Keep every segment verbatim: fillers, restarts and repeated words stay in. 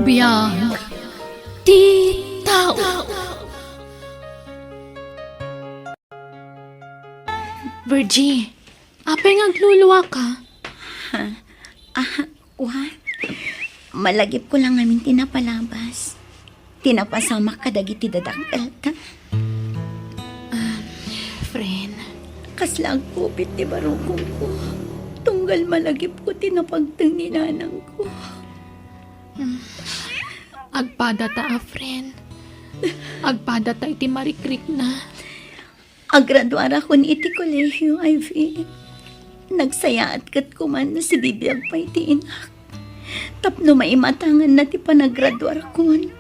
Biag ti tao. Virgie, apay nga agluluaka? Ha? Ah, wa. Malagipko la ngamin ti napalabas. Ti napasamak kadagiti dadakkelta. Ah, friend. Kasla agkupit ti barukongko. Tunggal malagipko ti napagteng ni nanangko. Hmm. Agpadata a, friend. Agpadata iti marikrikna. Agraduarakon iti kolehiyo, Ivy. Nagsayaat ket kuman no sibibiag pay ti inak. Tapno maimatanganna ti panagraduarakon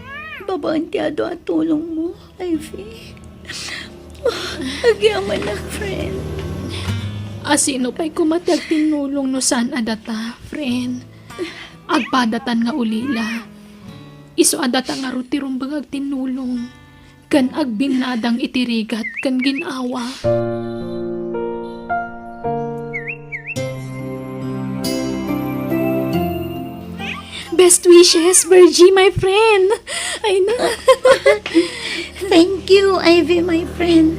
babaen ti adu a tulongmo, Ivy. Agyamanak, friend. A, sino pay koma ti agtinnulong no saan a data, friend? Agpadatan nga ulila. Isu a data ngarud ti rumbeng agtinnulong ken agbinnadang iti rigat ken gin-awa. Best wishes, Virgie, my friend. Ay na. Thank you, Ivy, my friend.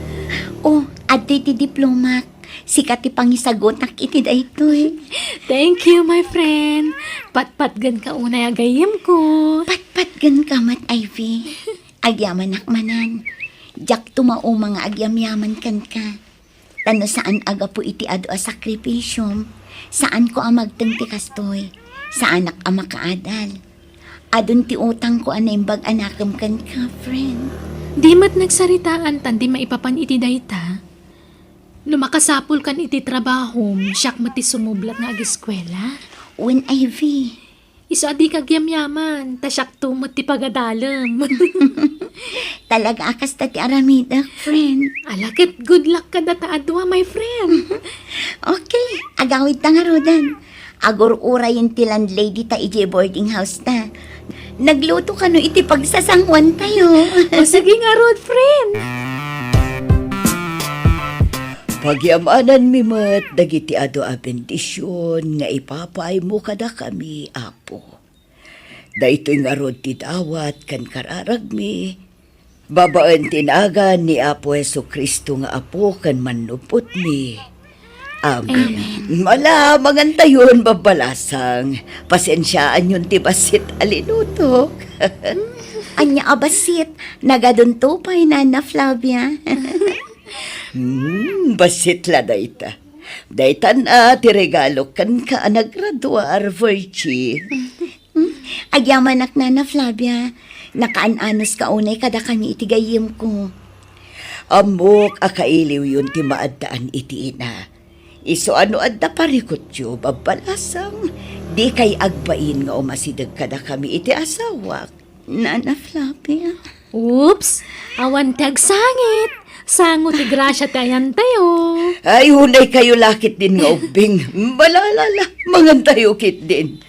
Oh, adtoy ti diplomak. Sika ti pangisagutak iti daytoy. Thank you, my friend. Patpatgen ka unay a gayyemko. Patpatgen ka met, Ivy. Agyamanak manen. Diak tumauma nga agyamyaman kenka. Ta no saan a gapu iti adu a sakripisiom, saanko a magteng ti kastoy. Saanak a makaadal. Adun ti utangko a naimbag a nakem kenka, friend. Di met nagsaritaan tan di maipapan iti dayta. No makasapulkan iti trabahom, siak met ti sumublat nga ageskuela. Wen, Ivy. Isu a dika agyamyaman, ta siakto met ti pagadalem. Talaga a kasta ti aramidek, friend. Ala ket good luck kadata a dua, my friend. Okay, agawidta ngaruden. Agur-urayen ti landlady ta idiay boarding house ta. Nagluto kano iti pagsasanguan tayo. O, sige ngarud, friend. Pagyamananmi met dagiti adu a bendision nga ipapaaymo kadakami, Apo. Daytoy ngarud ti dawat ken kararagmi, babaen ti nagan ni Apo Jesu-Cristo nga Apo ken Mannupotmi. Amen. Amen. Ala, mangantayon, babbalasang. Pasensiaanyon ti bassit a linutok. Ania a bassit? Nagadunto pay, Nana Flavia. Hmm, bassit la dayta. Daytan a ti regalo kenka a nagraduar, Virgie. Hmm? Agyamanak, Nana Flavia. Nakaan-anos ka unay kadakami iti gayyemko. Ammok a kailiwyon ti maaddaan iti ina. Isu a no adda parikutyo, babbalasang, dikay agbain nga umasideg kadakami iti asawak, Nana Flavia. Oops! Awan ti agsangit! Sango ti grasia ti ayantayo. Ay, unay kayo lakit din nga ubbing. Balalala, mangantayo kit din.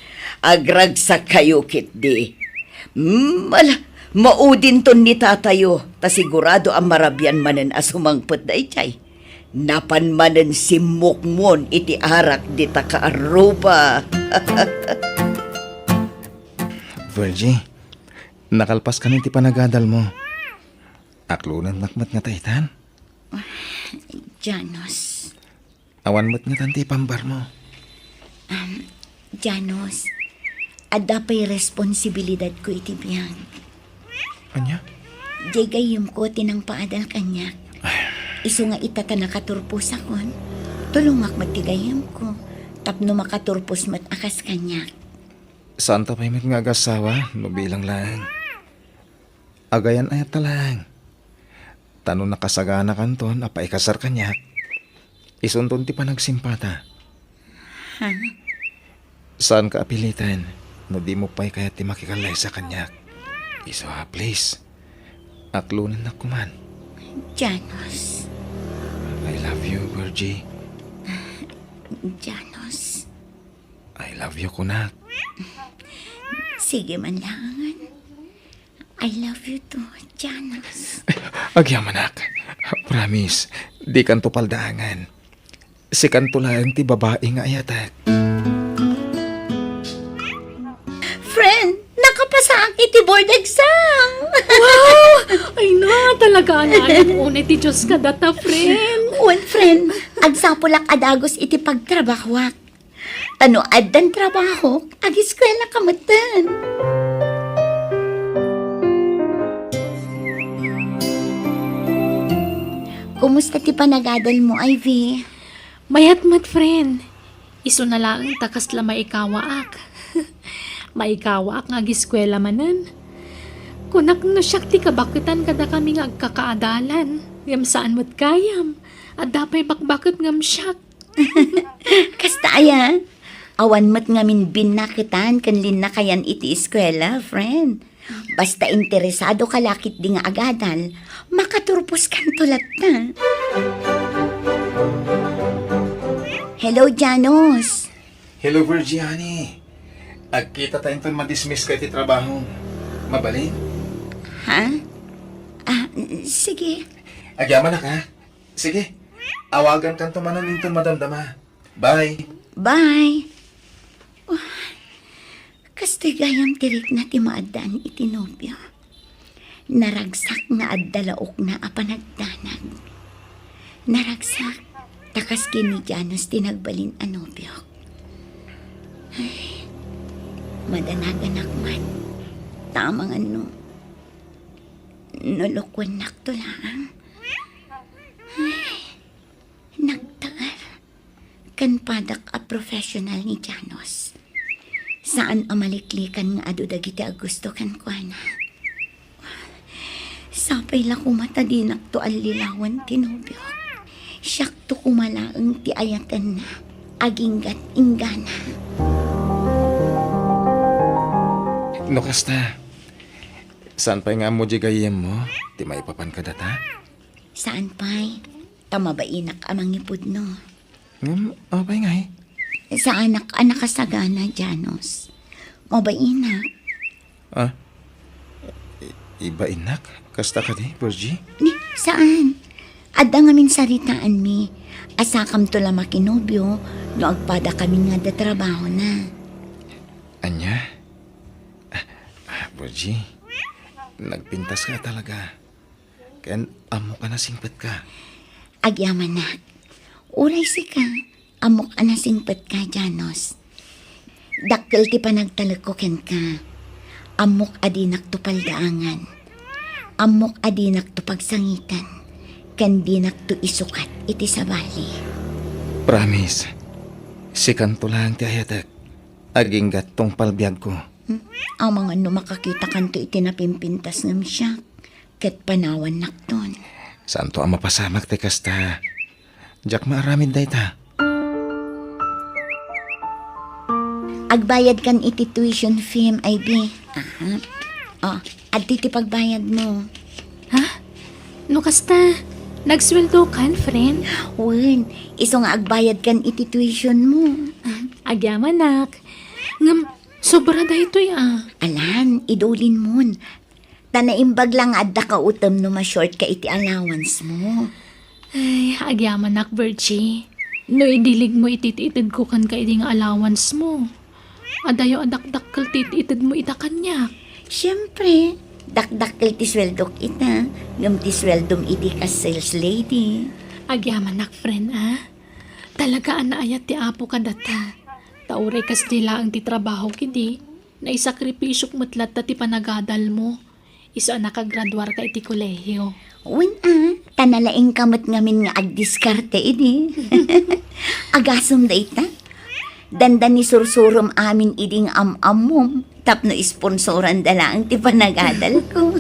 Agragsak kayo kit di. Mm, ala, maudinton ni tatayo, ta sigurado a marabian manen a sumangpet daydiay. Napan manen simmukmon iti arak dita kaarruba. Virgie, nakalpas kano ti panagadalmo. Aklonennak met nga taitan? Janos. Awan met nga tan ti pambarmo. Um, Janos, adda pay responsibilidadko iti biag. Ania? Diay gayyemko ti nangpaadal kaniak. Ay. Isu nga ita ta nakaturposakon, tulongak met ti gayyemko tapno makaturpos met a kas kaniak. Saanta pay met nga agassawa no bilang laeng. Agayan-ayatta laeng. Ta no nakasaganakanton a paikasar kaniak, isunton ti panagsimpata. Ha? Saanka a piliten no dimo pay kayat ti makikallaysa kaniak. Isu a, please. Aklonennak koman. Janos. I love you, Virgie. Janos. I love you, kunak. Sige man laengen. I love you too, Janos. Agyamanak. Promise, dikanto paldaangen. Sikanto laeng ti babai nga ayatek. Friend, nakapasaak Kaanayon unay ti Dios kadata, friend. Wen, friend, agsapulak a dagus iti pagtrabahoak. Ta no addan trabahok, agiskuelaka metten. Kumusta ti panagadalmo, Ivy? Mayat met, friend. Isuna laeng ta kasla maikawaak. Maikawaak nga agiskuela manen. Kunak no siak ti kabaketan kadakami nga agkakaadalan, ngem saan met gayam. Adda pay bakbaket ngem siak. Kasta aya? Awan met ngamin binnaketan ken linnakayan iti eskuela, friend. Basta interesadoka la ketdi nga agadal, makaturposkanto latta. Hello, Janos. Hello, Virgie, honey. Agkitata inton madismisska iti trabaho. Mabalin? Ha? Ah, sige. Agyamanak, ha? Sige. Awagankanto manen inton madamdama. Bye. Bye. Kastoy gayam ti rikna ti maaddaan iti nobio. Naragsak nga adda laokna a panagdanag. Naragsak, ta kas ken ni Janos ti nagbalin a nobiok. Ay, madanaganak man. Ta amangan no, no lukuennakto laeng. Ay, nagtaer. Ken padak a professional ni Janos. Saan a maliklikan nga adu dagiti agusto kenkuana. Sapay la koma ta dinakto allilawan ti nobiok. Siakto koma laeng ti ayatenna. Aginggat inggana. No kasta, saan pay nga ammo diay gayyemmo ti maipapan kadata? Saan pay, ta mabainak a mangipudno. Ngem, apay ngay? Saanak a nakasagana, Janos. Mabainak. Ah? I-, ibainak? Kasta kadi, Virgie? Ni, saan? Adda ngamin saritaanmi. Asakamto la makinobio no agpada kami nga adda trabahona. Ania? Ah, ah, Virgie, nagpintaska talaga. Ken ammok a nasingpetka. Agyamanak. Uray sika, ammok a nasingpetka, Janos. Dakkel ti panagtalekko kenka. Ammok a dinakto paldaangan. Ammok a dinakto pagsangiten. Ken dinakto isukat iti sabali. Promise. Sikanto laeng ti ayatek. Aginggat tungpal biagko. Hmm? Amangan no makakitakanto iti napimpintas ngem siak. Ket panawannakton. Saanto a mapasamak ti kasta. Diak maaramid dayta. Agbayadkan iti tuition fee, Ivy. Aha. Oh, adtoy ti pagbayadmo. Ha? No kasta, nagsueldokan, friend? Wen, isu nga agbayadkan iti tuitionmo. Ah, agyamanak. Ngem, sobra daytoy, ah. Alan, idulinmon. Ta naimbag la nga adda kautem no ma-short ka iti allowance mo. Ay, agyamanak, Virgie. No idiligmo iti itedko kenka idi nga allowance mo, adayo a dakdakkel ti itedmo ita kaniak. Siempre, dakdakkel ti sueldok ita, ngem ti sueldom idi kas sales lady. Agyamanak, friend, ah. Talaga a naayat ti Apo kadata. Ta uray kasdi laeng ti trabaho kidi, naisakripisyok met latta ti panagadalmo. Isu a nakagraduarka iti kolehio. Wen a, ta nalaingka met ngamin nga agdiskarte idi. Agasem dayta. Dandani sursurom amin idi nga am-ammom tapno isponsoranda laeng ti panagadalko.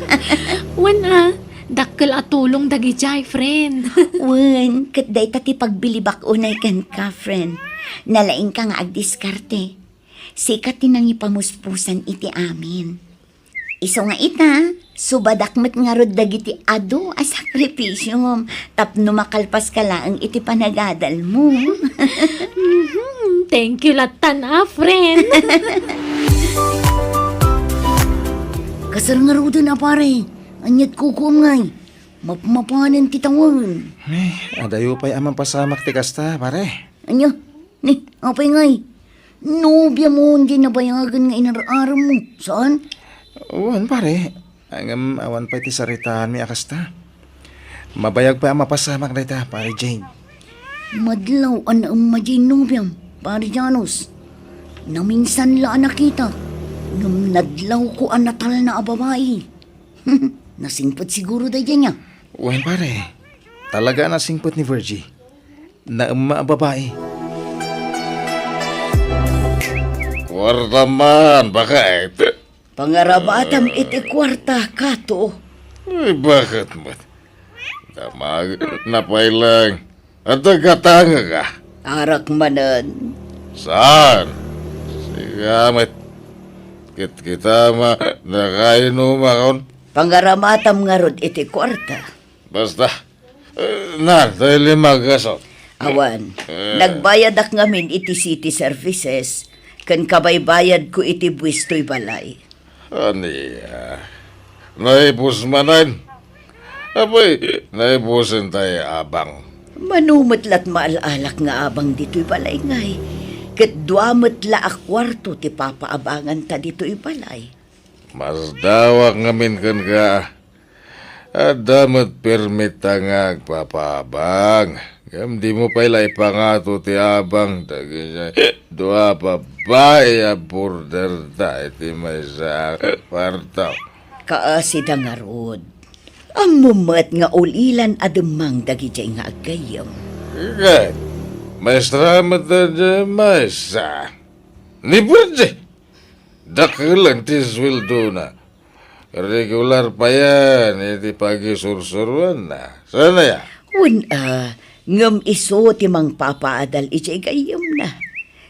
Wen a, dakkel a tulong dagidiay, friend. Wen, ket dayta ti pagbilibak unay kenka, friend. Nalaingka nga agdiskarte. Sika ti nangipamuspusan iti amin. Isu nga ita, subadak met ngarud dagiti adu a sakripisiom tapno makalpaska laeng iti panagadalmo. Mhm. Thank you lattan a, friend. Kasar ngaruden a, pare. Aniat kukuam ngay? Mapmapanen ti tawen. Eh, adayo pay a mapasamak ti kasta, pare. Ania? Ni, apay ngay? Nobiamo diay nabayagen nga inar-aremmo, saan? Wen, pare. Ngem awan pay ti saritaanmi a kasta. Mabayag pay a mapasamak dayta, Pare Jane. Madlaw a naemma diay nobiam, Pare Janus. Naminsan la a nakitak, ngem nadlawko a natalna a babai. Nasingpet siguro daydiay nia. Wen, pare. Talaga a nasingpet ni Virgie. Naemma a babai. Kuarta man, baket. Pangarabatam iti kuarta, Kato. Ay, baket met? Damag, napay lang. Adda gatangek a? Arak manen. Saan? Sika met. Kitkita ma, nakainumakon. Pangaramatam ngarud iti kuarta. Basta. Eh, na, tay lima gasot. Awan, eh, nagbayadak ngamin iti city services, ken kabaybayadko iti buis toy balay. Ania? Naibus manen? Apay, naibusen tay abang? Mano met lat maal-alak nga abang ditoy balay ngay, ket dua met la a kuarto ti papaabanganta ditoy balay. Masdawak ngamin kenka. Adda met permitta nga agpapaabang. Ngem dimo pay la ipangato ti abang dagiti dua a babbai a borderta iti maysa a kuarto. Kaasida ngarud. Ammom met nga ulilan a demmang dagidiay nga aggayyem. Ket, maestra met daydiay maysa. Ni Virgie, dakelen ti sueldona. Regular payen iti pagisursuroanna. Saan aya? Wen a, ngem isu ti mangpapaadal idiay gayyemna.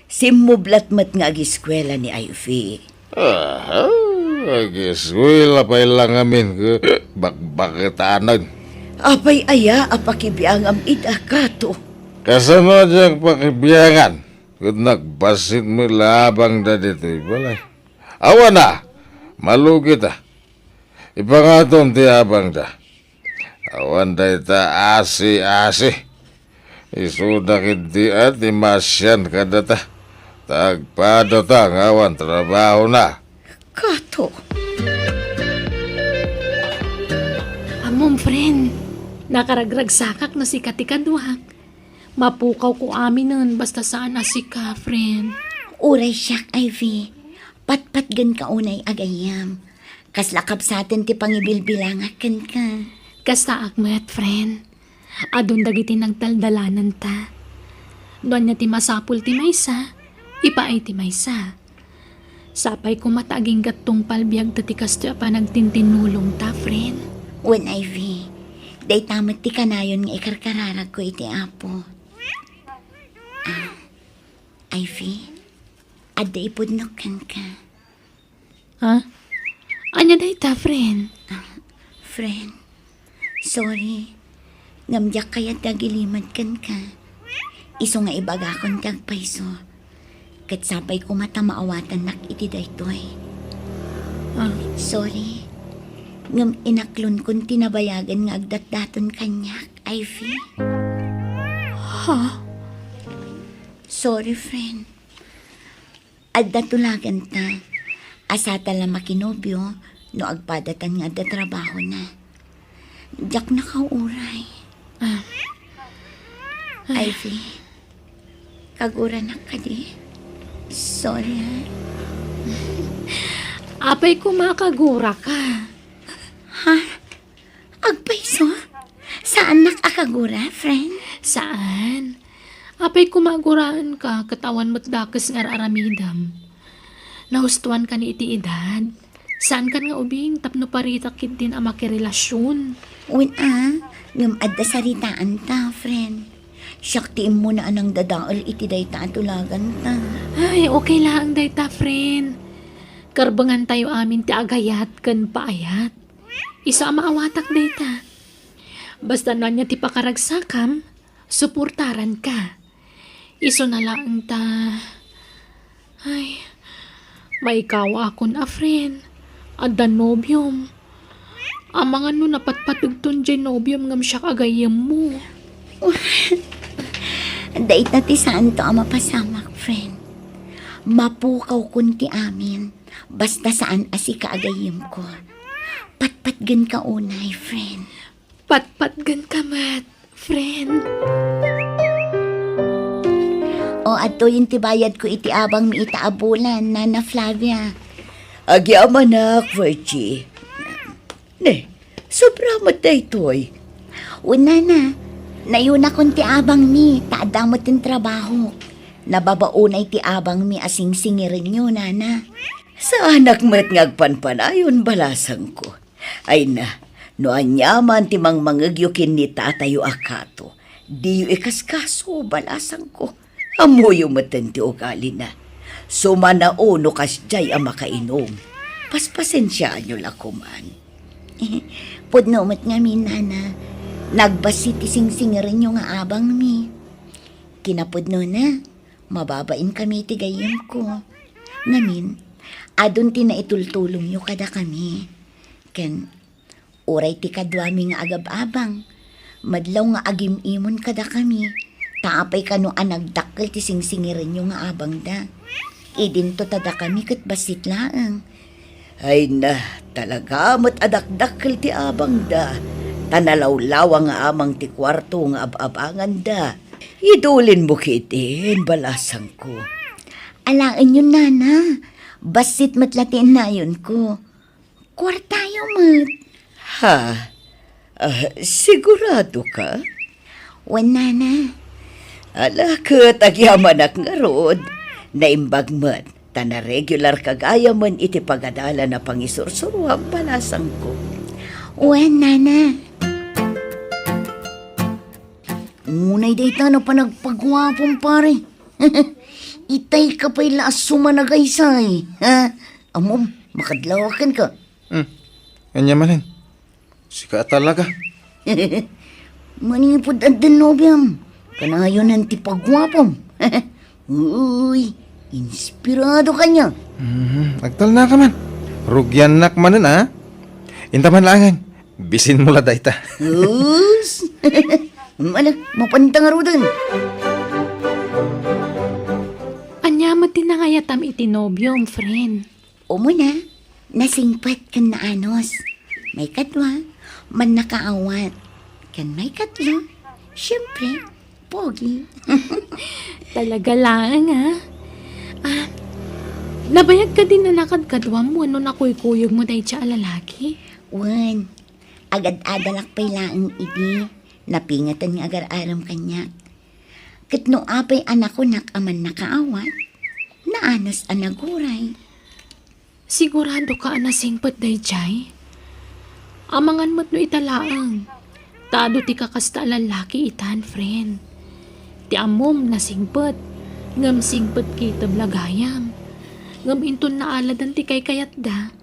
Simmublat met nga agiskuela ni Ivy. Aha, agiskuela pay la ngamin ket bakbaketanen. Apay aya a pakibiangam ida, Kato? Kasano diak pakibiangan? Ket nagbassit met la abangda ditoy balay. Awan a, malugit a. Ipangatom ti abangda. Awan dayta asi-asi. Isuda ketdi a ti maasian kadata. Ta agpadata nga awan trabahona. Kato. Ammom, friend, nakaragragsakak no sika ti kaduak. Mapukawko aminen basta saan a sika, friend. Uray siak, Ivy. Patpatgenka unay a gayyem. Kasla kabsaten ti pangibilbilangak kenka. Kastaak met, friend. Adun dagiti nagdaldalananta. No ania ti masapul ti maysa, ipaay ti maysa. Sapay koma ta agingga't tungpal biagta ti kastoy a panagtintinnulongta, friend. Wen, Ivy, dayta met ti kanayon nga ikarkararagko iti Apo. Ah, Ivy, adda ipudnok kenka. Ha? Ania dayta, friend? Ah, friend, sorry. Ngem diak kayat ti agilimed kenka. Isu nga ibagakon ti agpayso. Ket sapay koma ta maawatannak iti daytoy. Ah. Sorry. Ngem inaklonkon ti nabayagen nga agdatdaton kaniak, Ivy. Ha? Sorry, friend. Adda tulaganta a saan ta la makinobio no agpadatan nga adda trabahona. Diak nakauray. Ah. Ivy, kaguranak kadi? Sorry, ha? Apay koma kaguraka. Ha? Agpayso? Saannak a kagura, friend? Saan. Apay koma guraenka ket awan met dakes nga ar-aramidem. Nahustoanka ni iti edad. Saankan nga ubing tapno paritak ketdin a makirelasion. Wen a, ngem adda saritaanta, friend. Siak ti immuna a nangdadael iti dayta a tulaganta. Ay, okay laeng dayta, friend. Karbengantayo amin ti agayat ken paayat. Isu a maawatak dayta. Basta no ania ti pakaragsakam, suportaranka. Isuna laeng ta, ay, maikawaakon a friend. Adda nobiom. Amangan no napatpategton jay nobiom ngem siak a gayyemmo. Dayta ti saanto a mapasamak, friend. Mapukawkon ti amin. Basta saan a sika a gayyemko. Patpatgenka unay, friend. Pat- Patgenka met, friend. O, adtoyen ti bayadko iti abangmi ita a bulan, Nana Flavia. Agyamanak, Virgie. Ne, sobra met daytoy. Wen, Nana, nayunakon ti abangmi, ta adda met ti trabahok. Nababaonay ti abangmi a singsingirenyo, Nana. Saanak met nga agpanpanayon, balasangko. Ay na, no aniaman ti mangmangegyo ken ni tatayo a kato, diyo ikaskaso, balasangko. Ammoyo metten ti ugalina. Sumanao no kasdiay a makainom. Paspasensiaanyo la koman. Pudno met ngamin, Nana. Nagbassit ti singsingirenyo nga abangmi. Kinapudnona, mababainkami iti gayyemko. Ngamin, adun ti naitultulongyo kadakami. Ken uray ti kaduami nga agab-abang, madlaw nga agim-imon kadakami, ta apay kano a nagdakkel ti singsingirenyo nga abangda. Idinto ta dakami ket bassit laeng. Ay na, talaga met a dakdakkel ti abangda, ta nalawlawa nga amang ti kuarto nga ab-abanganda. Idulinmo ketdin, balasangko. Alaenyo, Nana. Bassit met la ti innayonko. Kuartayo met. Ha? Ah, sigurado ka? Wen, Nana. Ala, ket agyamanak ngarud. Naimbag met, ta naregular ka gayamen iti pagadalan a pangisursuruam, balasangko. Wen, Nana. Unay dayta no panagpaguapom, pare. Itay ka pay la a sumanagaysay, ha? Ammom, makadlawaken ka. Hmm. Ania manen? Sika a talaga. Manipud addan nobiam, kanayonan ti paguapom. Uy, inspirado ka niya. Mhm, agtalna ka man. Rugiannak manen, a. Inta man laengen. Bisin mo la dayta. Us! Ala, mapanta ngaruden. Ania met ti nangayatam iti nobiom, friend? Umuna, nasingpet ken naanos. Maikadua, mannakaawat. Ken maikatlo, siyempre, pogi. Talaga laeng, ha? Ah, nabayag kadin a nakadkaduam wenno nakuykuyogmo daydiay a lalaki? Wen, agad-adalak pay laeng idi napingeten nga agar-arem kaniak. Ket no apay a nakunak a mannakaawat, naanos a naguray. Sigurado ka a nasingpet daydiay? Amangan met no ita laeng, ta adu ti kakasta a lallaki itan, friend. Ti ammom, nasingpet, ngem singpet kiteb la gayam. Ngem inton naaladan ti kaykayatda,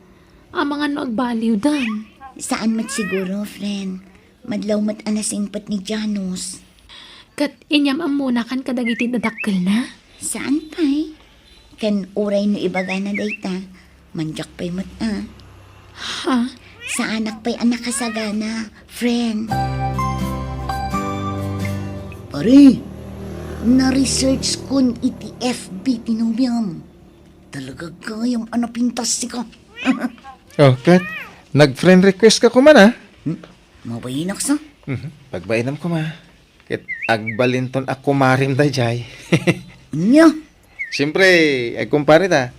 amangan no agbaliwdan. Saan met siguro, friend. Madlaw met a nasingpet ni Janus. Ket inyam-ammonakan kadagiti dadakkelna? Saan pay. Ken uray no ibagana dayta, mandiak pay met a. Ha? Saanak pay a nakasagana, friend. Pare, na-research kon iti F B ti nobiam. Talaga gayam a napintas sika. Oh, ket nag-friend request ka koma, a? Hmm? Mabainak sa? Mhm. Pagbainam koma. Ket agbalinton a kumarim daydiay. Ania? Siyempre, agkumpare ta.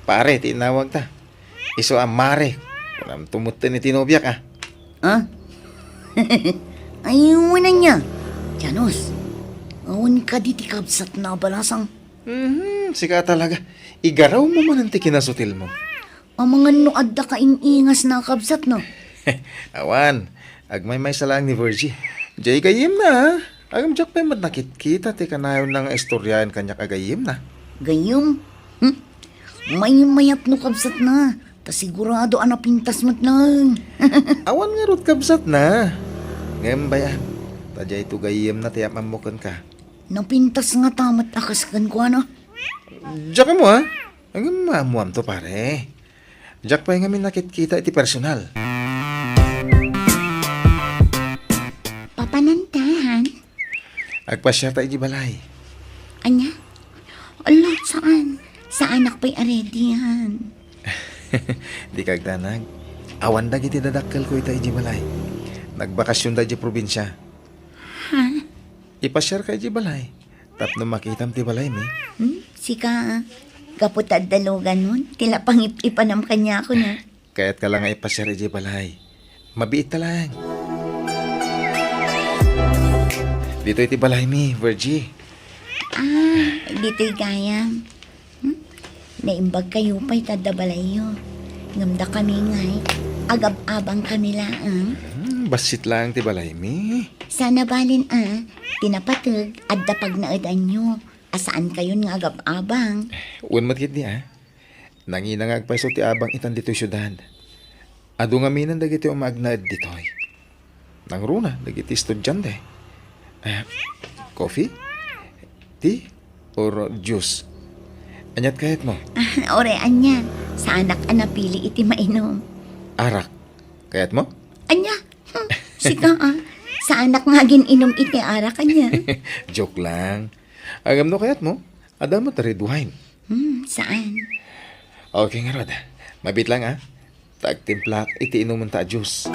Pare ti inawag ta. Isu a mare. Kunam tumutten iti nobiak, a. Ah? Ay, wala niya. Janus, awan kadi ti kabsatna a balasang. Mhm, sika talaga. Igaraw mo manen ti kinasutilmo. Amangan no adda ka in-ingas na kabsat, no? Awan, agmaymaysa laeng ni Virgie. Jay gayyemna, a. Agam diak pay met nakitkita ti kanayonna nga istoryaen kaniak a gayyemna. Gayyem? Hmm? Maymayat no kabsatna, ta sigurado a napintas met laeng. Awan ngarud kabsatna. Ngem bay-am, ta jay to gayyemna ti am-ammo kenka. Napintas ngata met a kas kenkuana. Diak ammo, a. Ngem maammuamto, pare. Diak pay ngamin nakitkita iti personal. Papananta, han? Agpasiarta iti balay. Ania? Ala, saan? Saanak pay a ready, han? Dika agdanag. Awan dagiti dadakkelko ita iti balay. Nagbakasyon da idiay probinsia. Ha? Ipasiarka idiay balay. Tapno makitam ti balaymi. Hmm? Sika, ah. Gapu ta adda luganmon, ti la pangip-ipanam kaniakon, ah. Kayatka la nga ipasiar idiay balay. Mabiitta laeng. Ditoy ti balaymi, Virgie. Ah, ditoy gayam. Hmm? Naimbag kayo pay ta adda balayyo. Ngem dakami ngay, agab-abang kami laeng. Hmm, bassit laeng ti balaymi. Sana balin a, ti napateg, adda pagnaedanyo. A saan kayon nga agab-abang. Wen met ketdi a. Nangina nga agpayso ti abang itan ditoy siudad. Adu ngamin dagiti umagnaed ditoy. Nangruna dagiti estudiante. Ah, coffee? Tea? Or juice? Aniat kayatmo? Ah, ore, ania? Saanak a napili iti mainum. Arak. Kayatmo? Ania? Hmm, sika, ah. Saanak nga agin-inum iti arak, ania? Joke lang. Ngem no kayatmo, adda met red wine. Hmm, saan? Okay ngarud. Mabiit lang, ah. Ta agtimplak iti inumenta a juice.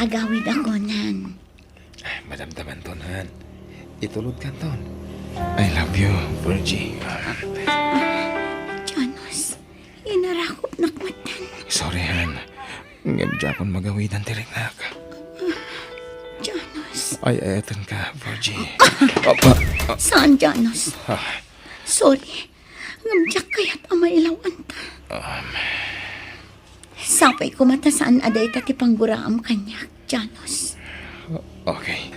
Agawidakon, han. Ah, madamdamanton, han. Itulodkanton. I love you, Virgie. Janos, inarakopnak metten. Sorry, han. Ngem diakon magawidan ti riknak. Janos. Ay-ayatenka, Virgie. Ah! Apa? Saan, Janos? Ah. Sorry. Ngem diak kayat a mailawanta. Um. Sapay koma ta saan a dayta ti pangguraam kaniak, Janos. Okay.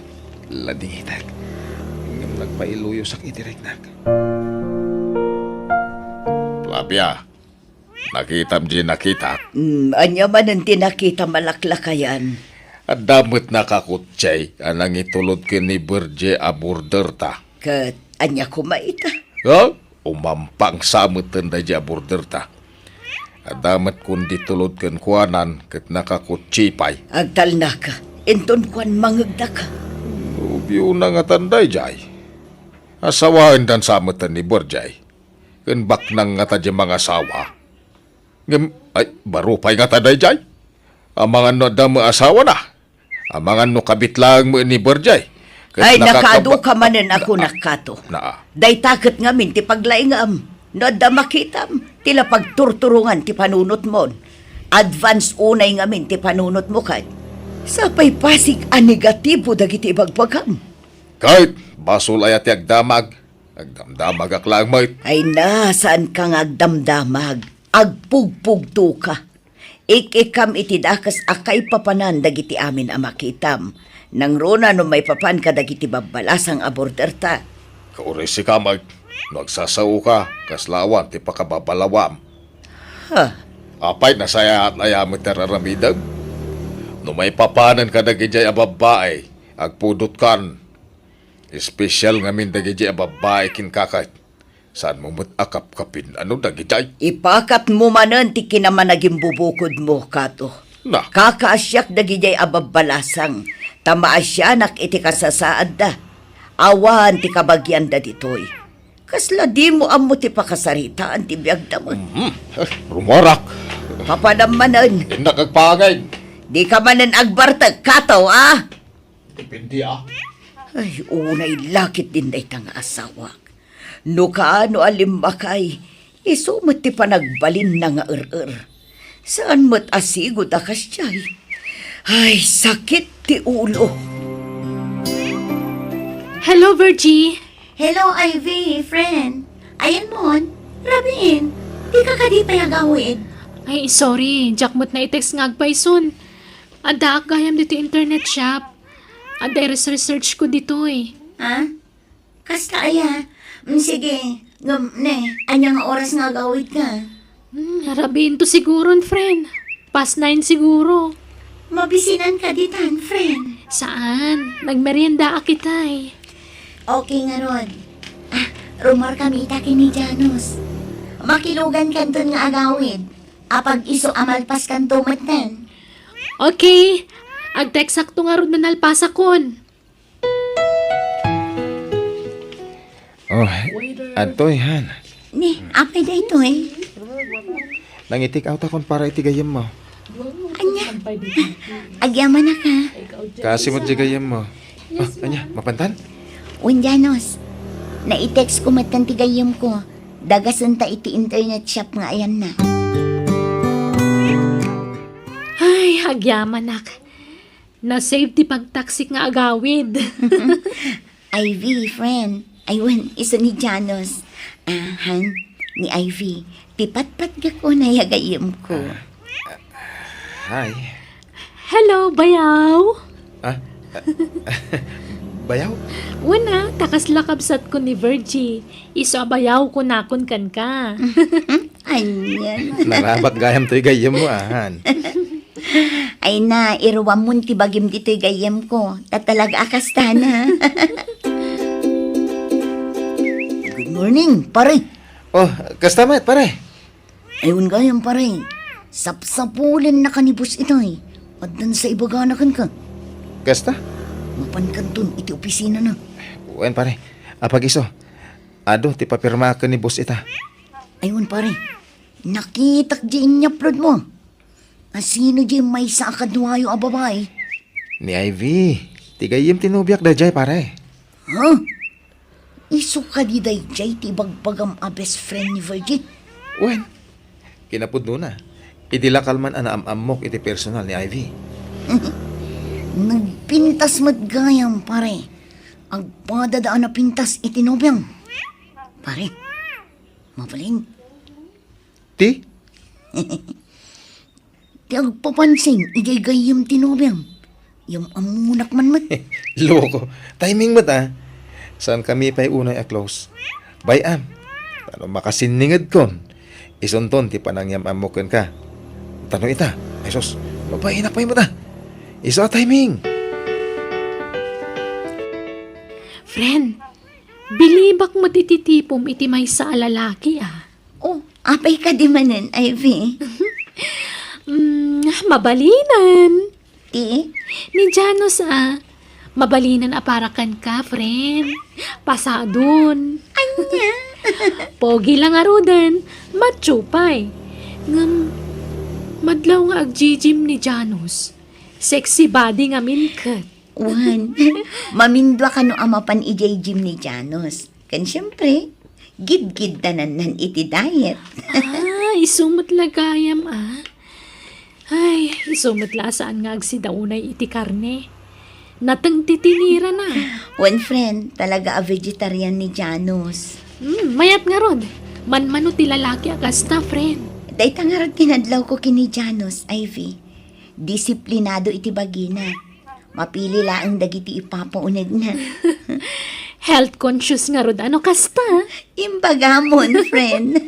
Ladingitek. Ngem nagpailuyosak iti riknak. Flavia, nakitam di nakitak? Hmm, ania manen ti nakitam a laklakayan? Adda met nakakutsay a nangitulod ken ni Virgie a borderta. Ket ania koma ita? Ha? Umampang sa metten daydiay a borderta. Adda met kundi tulod kenkuanan ket nakakutsay pay. Agtalnaka, inton kuan mangegdaka. Nobiona ngatan daydiay. Asawaendan sa metten ni Virgie. Ken baknang ngata diay mangasawa. Ngem, ay, baro pay ngata daydiay. Amangan no adda met asawana. Amangan no kabit laeng met ni Virgie. Ket ay, nakaadu ka manen a kunak, Kato. Naa. Dayta ket ngamin ti paglaingam. No adda makitam, ti la pagturturongan ti panunotmon. Advance unay ngamin ti panunotmo ket. Sapay pasig a negatibo dagiti ibagbagam. Ket basol aya ti agdamag? Agdamdamagak laeng met. Ay na, saanka nga agdamdamag. Agpugpugtoka. Ik-ikkam iti dakes a kaipapanan dagiti amin a makitam. Nangruna no maipapan kadagiti babbalasang a borderta. Kauray sika met, no agsasaoka, kasla awan ti pakababalawam. Ha? Apay, nasayaat aya met ti ar-aramidem? No maipapanen kadagidiay a babbai, agpudotkan. Espesyal ngamin dagidiay a babbai kenka ket. Saanmo met a kapkapin-ano dagidiay? Ipakatmo manen ti kinamanagimbubukodmo, Kato. Na. Kakaasiak dagidiay a babbalasang, ta maasianak iti kasasaadda. Awan ti kabagianda ditoy. Kasla dimo ammo ti pakasaritaan ti biagda met. Mhm. Eh, rumuarak. Papanam manen. Innak agpangin. Dika manen agbartek, Kato, a? Depende, ah. Ay, unay lakit din dayta nga asawak. No kaano a limmakay, isu met ti panagbalinna nga er-er. Saan met a sigud a kasdiay. Ay, sakit ti ulo. Hello, Virgie. Hello, Ivy, friend. Ayanmon, rabiin, dika kadi pay agawid? Ay, sorry, diak met naitext nga agpayson. Addaak gayam ditoy internet shop. Adda iresresearch ko ditoy. Ha? Kasta aya? Mm, sige. Ngem, ne, ania nga oras nga agawidka? Hmm, rabiin to siguron, friend. Past nine siguro. Mabisinanka ditan, friend. Saan? Nagmeriendaak itay. Okay ngarud. Ah, rumuarkami ita ken ni Janos. Makilugankanton nga agawid. Apag isu a malpaskanto metten. Okay. Agtextakto ngarud no nalpasakon. Oh, adtoy, han. Ni, apay daytoy? Nangi-take out akon para iti gayyemmo. Ania? Agyamanak, ha? Kaasi met diay gayyemmo. Ah, ania, mapantan? Wen, Janos. Nai-text ko met ti gayyemko. Dagasenta iti internet shop nga ayanna. Ay, agyamanak. Na-save ti pagtaksik nga agawid. Ivy, friend. Ay, wen, isu ni Janos. Ah, han, ni Ivy. Ti patpatgak unay a gayyemko. Ah, hi. Hello, bayaw. Ah? Bayaw? Wen a, ta kasla kabsatko ni Virgie. Isu a bayaw kunakon kenka. Ania? Narabak gayam toy gayyemmo, a, han. Ay na, iruammon ti bagim ditoy gayyemko. Ta talaga a kastana. Good morning, pare. Oh, kasta met, pare. Ay, wen gayam, pare. Sapsapulennaka ni boss itay. Addan sa ibagana kenka. Kasta? Mapankanton iti opisinana. Wen, pare. Apag-isu, adu ti papirmaak ken ni boss ita. Ay, wen, pare. Nakitak diay in-upload mo. A, sino diay maysa a kaduayo a babai? Ni Ivy. Ti gayyem ti nobiak daydiay, pare. Ha? Isu kadi daydiay ti ibagbagam a best friend ni Virgie? Wen, kinapudnona, idi la kalman a naam-ammok iti personal ni Ivy. Nagpintas met gayam, pare. Agpadada a napintas iti nobiam. Pare, mabalin. Ti? Ti agpapansin, idiay gayyem ti nobiam. Yam-ammonak man met. Loko. Timing met, a. Saankami pay unay a close. Bay-am. Ta no makasinningedkon, isunton ti panangyam-ammo kenka. Ta no ita, ay sus, mabainak pay met, a. Isu a timing. Friend, bilibak met iti tipom iti maysa a lalaki, a. Oh, apay kadi manen, Ivy? Mm, mabalinen. Ti? Ni Janos, a. Mabalinen a para kenka, friend. Pasadon. Ania? Pogi la ngaruden, macho pay. Ngem, madlaw nga ag-gym ni Janos. Sexy body ngamin ket. Wen, mamindua kano a mapan idiay gym ni Janos. Ken siempre, gidgiddanannan iti diet. Ah, isu met la gayam, a. Ay, isu met la a saan nga agsida unay iti karne. Nateng ti tinirana. Wen, friend, talaga a vegetarian ni Janos. Hmm, mayat ngarud. Manmano ti lalaki a kasta, friend. Dayta ngarud ti nadlawko ken ni Janos, Ivy. Disiplinado iti bagina. Mapili laeng dagiti ipapaunegna. Health conscious ngarud a no kasta. Imbagamon, friend.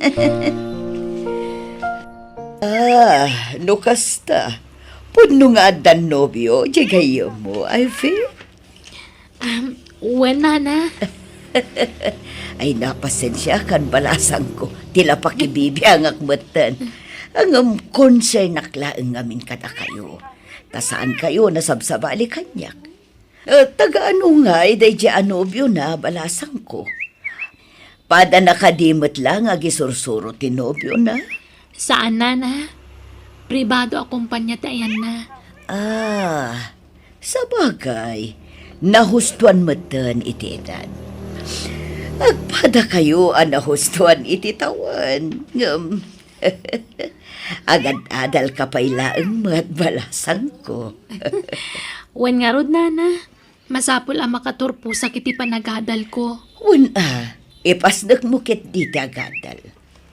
Ah, no kasta. Pudno nga addan nobio, diay gayyemmo, Ivy? Um, wen, nana. Ay, napasensiakan, balasangko. Ti la pakibibiangak metten. Ngem konsernak laeng ngamin kadakayo. Ta saankayo nasabsabali kaniak. Eh, taga-ano ngay daydiay a nobiona, balasangko? Padana kadi met la nga agisursuro ti nobiona? Saan, nana. Pribado a kompania ti ayanna. Ah, sabagay, nahustoan metten iti edad. Agpadakayo a nahustoan iti tawen, ngem agad-adalka pay laeng met, balasangko. Wen ngarud, nana. Masapul a makaturposak iti panagadalko. Wen a, ipasdekmo ketdi ti agadal.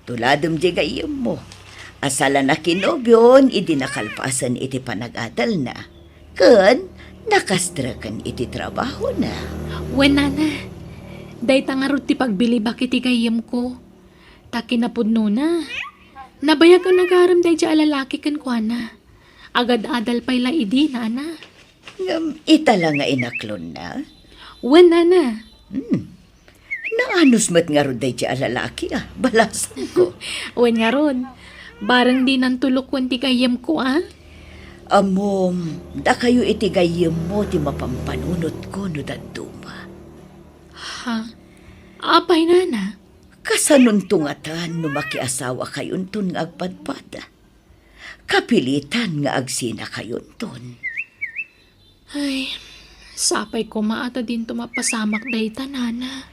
Tuladem diay gayyemmo. Asala nakinobion idi nakalpasen iti panagadalna. Ken nakastreken iti trabahona. Wen, nana. Dayta ngarud ti pagbilibak iti gayyemko. Ta kinapudnona, nabayag a nagarem daydiay a lalaki kenkuana. Agad-adal pay la idi, nana. Ngem ita la nga inaklonna? Wen, nana. Hmm. Naanus met ngarud daydiay a lalaki, a, balasangko. Wen ngarud, bareng dinanto lokoen ti gayyemko, a? Ammom, dakayo iti gayyemmo ti mapampanunotko no dadduma. Ha? Apay, nana? Kasanonto ngatan no makiasawakayonton nga agpadpada? Kapilitan nga agsinakayonton. Ay, sapay koma a ta dinto mapasamak dayta, Nana.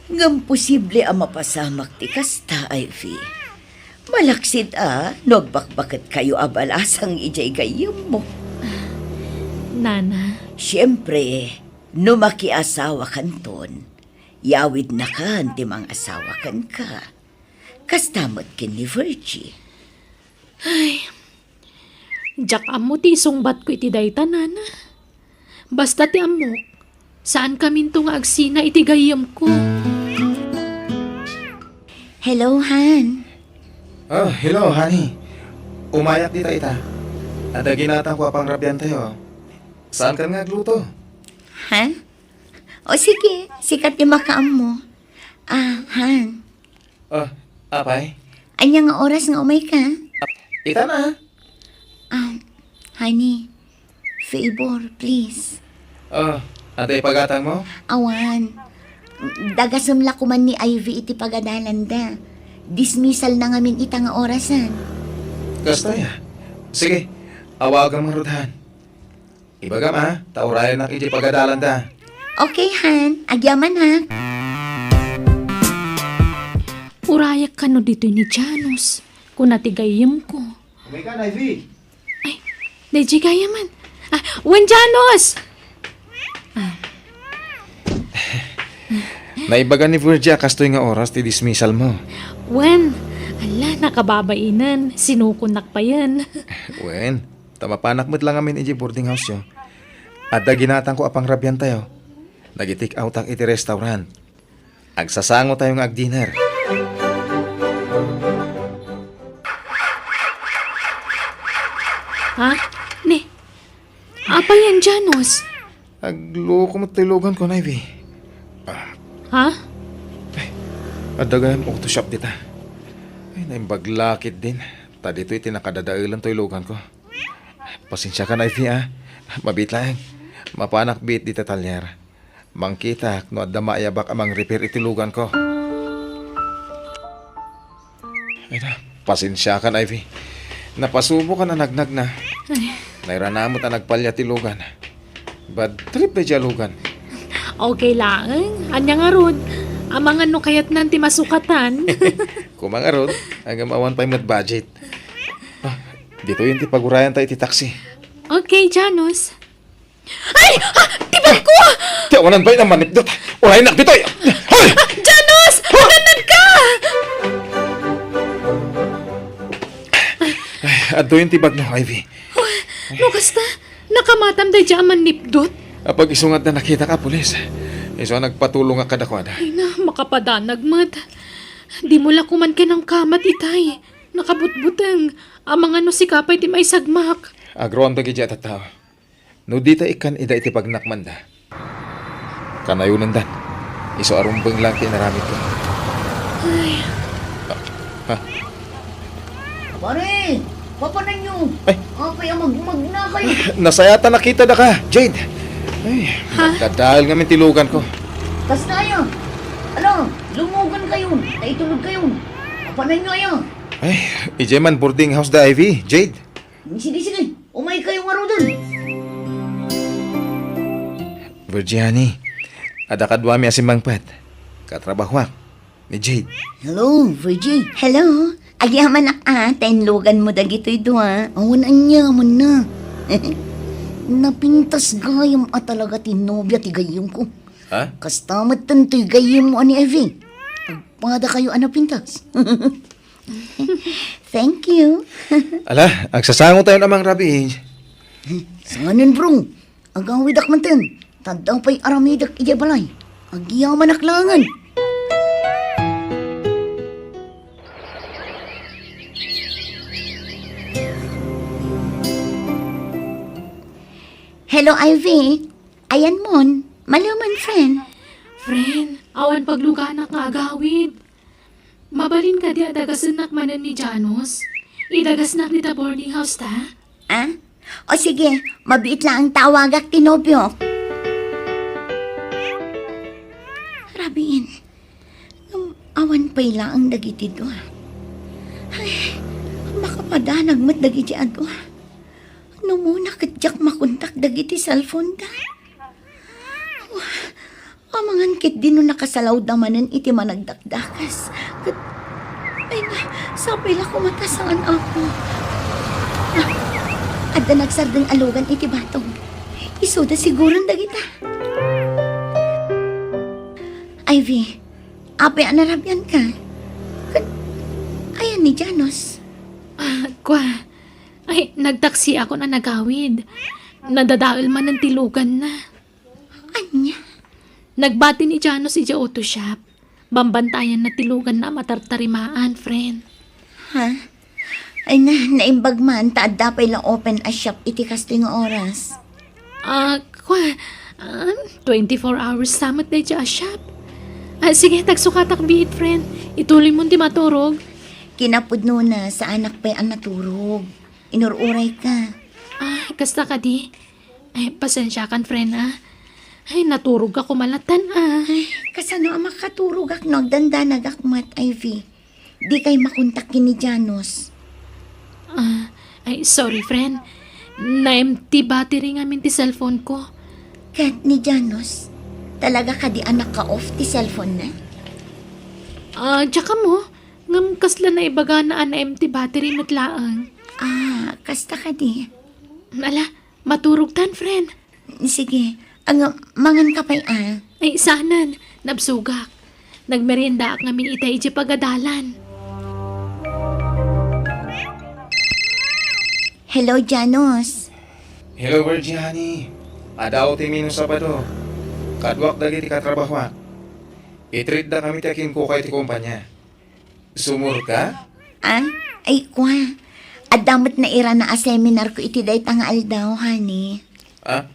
Ngem posible a mapasamak ti kasta, Ivy. Malaksid a no agbakbaketkayo a balasang idiay gayyemmo. Nana. Siempre, no makiasawakanton, yawidnakan ti mangasawa kenka. Kasta met ken ni Virgie. Ay, diak ammo ti isungbatko iti dayta, Nana. Basta ti ammok, saankaminto nga agsina iti gayyemko. Hello, Han. Oh, hello, honey. Umayak dita ita. Adda ginatangko a pangrabiantayo. Saankan nga agluto? Ha? O sige, sika ti makaammo. Ah, Han. Oh, apay? Ania nga oras nga umayka? Ita na. Ah, honey, favor, please. Oh, adda ipagatangmo? Awan. Dagasem la koman ni Ivy iti pagadalanda. Dismissal na ngamin ita nga orasan. Kasta ya. Sige, awagam ngarud, Han. Ibagam a, ta urayennak idiay pagadalanda. Okay, Han. Agyamanak. Urayak kano ditoy ni Janus, kuna ti gayyemko. Umayka, Ivy. Ay, daydiay gayam man. Ah, wen, Janus! Ah. Naibaga ni Virgie a kastoy nga oras ti dismissalmo. Wen, ala, nakababainen. Sinukonnak payen. Wen, ta mapanak met la ngamin idiay boarding house-yo. Adda ginatangko a pangrabiantayo. Nagi-take out-ak iti restaurant. Agsasangotayo nga agdinner. Ha? Ni, apay yan, Janus? Agloko met ti luganko, Ivy. Ah. Ha? Ay, adda gayam auto shop dita. Ay, naimbag la ketdin. Ta ditoy ti nakadadaelan toy luganko. Pasensiakan, Ivy, a. Mabiit laeng. Mapanak biit dita talyer. Mangkitak no adda maayabak a mangrepair iti luganko. Ay na, pasensiakan, Ivy. Napasubokan a nagnagna. Ay. Nairana met a nagpalya ti lugan. Bad trip daydiay a lugan. Okay laeng. Ania ngarud? Amangan no kayatnan ti masukatan. Koma ngarud, ngem awan pay met budget. Ah, ditoyen ti pagurayanta iti taxi. Okay, Janus. Ay! Ah! Ti bagko! Ti awanan pay a mannipdut. Uraynak ditoy. Hoy! Ah! Janus! Agannadka! Ay, adtoyen ti bagno, Ivy. Oh, no kasta, nakamatam daydiay a mannipdut? Apag isu nga adda nakitak a pulis. Isu a nagpatulongak kadakuada. Ay na, makapadanag met. Dimo la koman kinangkamat itay. Nakabutbuteng. Amangan no sika pay ti maisagmak. Agroam dagiti a tattao. No dita ikkan ida iti pagnakmanda, kanayonendan. Isu a rumbeng laeng ti inaramidko. Ay. Ah, ah. Pare, papananyo. Ay. Apay a magmagnakayo? Nasayaat a nakitadaka, Jade. Ay, ha? Nagdadael ngamin ti luganko. Kasta aya? Ala, lumogankayon, ta itulodkayon. Papananyo aya? Ay, idiay man boarding house da Ivy, Jade. Sige, sige. Umaykayo ngaruden. Virgie, honey, adda kaduami a simmangpet. Katrabahoak, ni Jade. Hello, Virgie. Hello. Agyamanak a, ta inluganmo dagitoy dua. Awan aniamanna. Napintas gayam a talaga ti nobia ti gayyemko. Ha? Kasta metten toy gayyemmo a ni Ivy. Agpadakayo a napintas. Thank you. Ala, agsasangotayon a mangrabii. Saanen, bro. Agawidak metten. Ta adda pay aramidek idiay balay. Agyamanak laengen. Hello, Ivy. Ayanmon, malemen, friend. Friend, awan pagluganak nga agawid. Mabalin kadi a dagasennak manen ni Janus? Idagasnak dita boarding house ta? Ah? O sige, mabiit laeng ta awagak ti nobiok. Rabiin, ngem awan pay laeng dagiti dua. Ay, makapa- Danag met dagiti adu. Numuna ket diak makontak dagiti cellphone da. Amangan ketdi no nakasalawda manen iti managdakdakas. Ket, ay na, sapay la koma ta saan ako. Ah, adda nagsardeng a lugan iti batong. Isuda siguron dagita. Ivy, apay a narabianka? Ket, ayan ni Janos? Ah, kwa. Ay, nagtaksi ako na nagawid. Nadadael manen ti luganna. Ania? Nagbati ni Janos idiay auto shop. Bambantayanna ti luganna a matartarimaan, friend. Ha? Ay na, naimbag man, ta adda pay la open a shop iti kastoy nga oras. Ah, kwa, ah, twenty-four hours sa met daydiay a shop. Ah, sige, tagsukatak biit, friend. Ituloy mo ti maturog. Kinapudnona, saanak pay a naturog. Inur-uray ka. Ah, kasta kadi? Ay, pasensiakan, friend, ah. Ay, naturog ako malatan, ah. Ay, kasano a makaturogak no agdandanagak met, Ivy? Di kay makontak ken ni Janos. Ah, ay, sorry, friend. Na-empty battery ngamin ti cellphone ko. Ket ni Janos, talaga kadi a naka-off ti cellphone na? Ah, diak ammo. Ngem kasla naibagana a na-empty battery met laeng. Ah, kasta kadi? Ala, maturogtan, friend. Sige, ang mangan ka pay, ah. Ay, saanen. Nabsogak. Nagmeriendaak ngamin ita idiay pagadalan. Hello, Janos. Hello, Virgie, honey. Adda ti menu Sabado. Kaduak dagiti katrabahoak. Itreatda kami ti akinkukay ti kumpanya. Sumurot ka? Ah? Ay, kwa. Adda met nairana a seminar ko iti dayta nga aldaw, honey. Ah?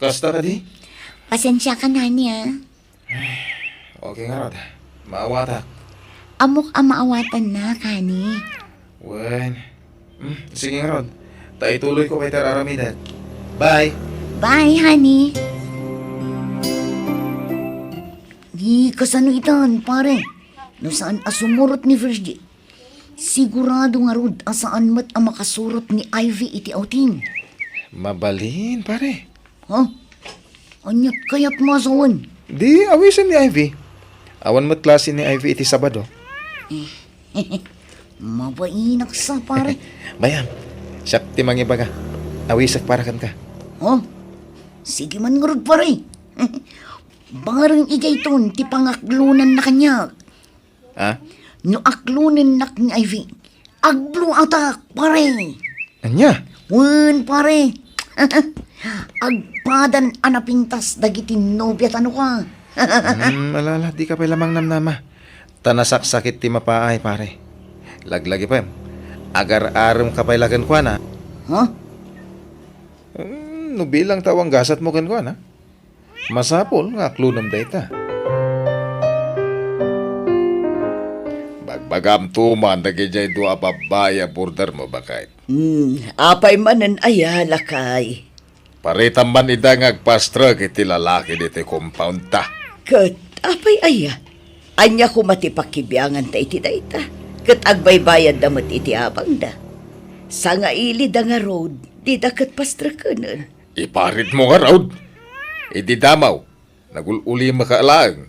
Kasta kadi? Pasensiakan, honey, ah. Okay ngarud. Maawatak. Ammok a maawatannak, honey. Wen. Hmm, sige ngarud. Ta ituloy ko kay ti ar-aramidak. Bye. Bye, honey. Di kasano itan, pare? No saan a sumurot ni Virgie, sigurado ngarud a saan met a makasurot ni Ivy iti outing. Mabalin, pare. Ha? Aniat kayat masawen? Di awisen ni Ivy. Awan met klase ni Ivy iti Sabado. Mabainak sa, pare. Mayam, siak ti mangibaga. Awisek para kenka. Ha? Sige man ngarud, pare. Bareng idiayton ti pangaklonanna kaniak. Ha? No aklonennak ni Ivy, agblow-outak, pare. Ania? Wen, pare. Agpadan a napintas dagiti nobia tano ka. Hmm, ala, ala, di ka pay la mangnamnama. Ta nasaksakit ti mapaay, pare. Laglagipem, agar-arem ka pay la kenkuana. Ha? Hmm, no bilang ta awan gasatmo kenkuana. Masapul nga aklonem dayta. Bagbagamto man dagidiay dua a babbai a bordermo, baket. Hmm, apay manen aya, lakay? Paritam man ida nga agpastrek iti lalaki ditoy compoundta. Ket apay aya? Ania koma ti pakibianganta iti dayta? Ket agbaybayadda met iti abangda. Sangailida ngarud, dida ket pastrekenen. Iparitmo ngarud. Idi damaw, nagul-ulimaka laeng.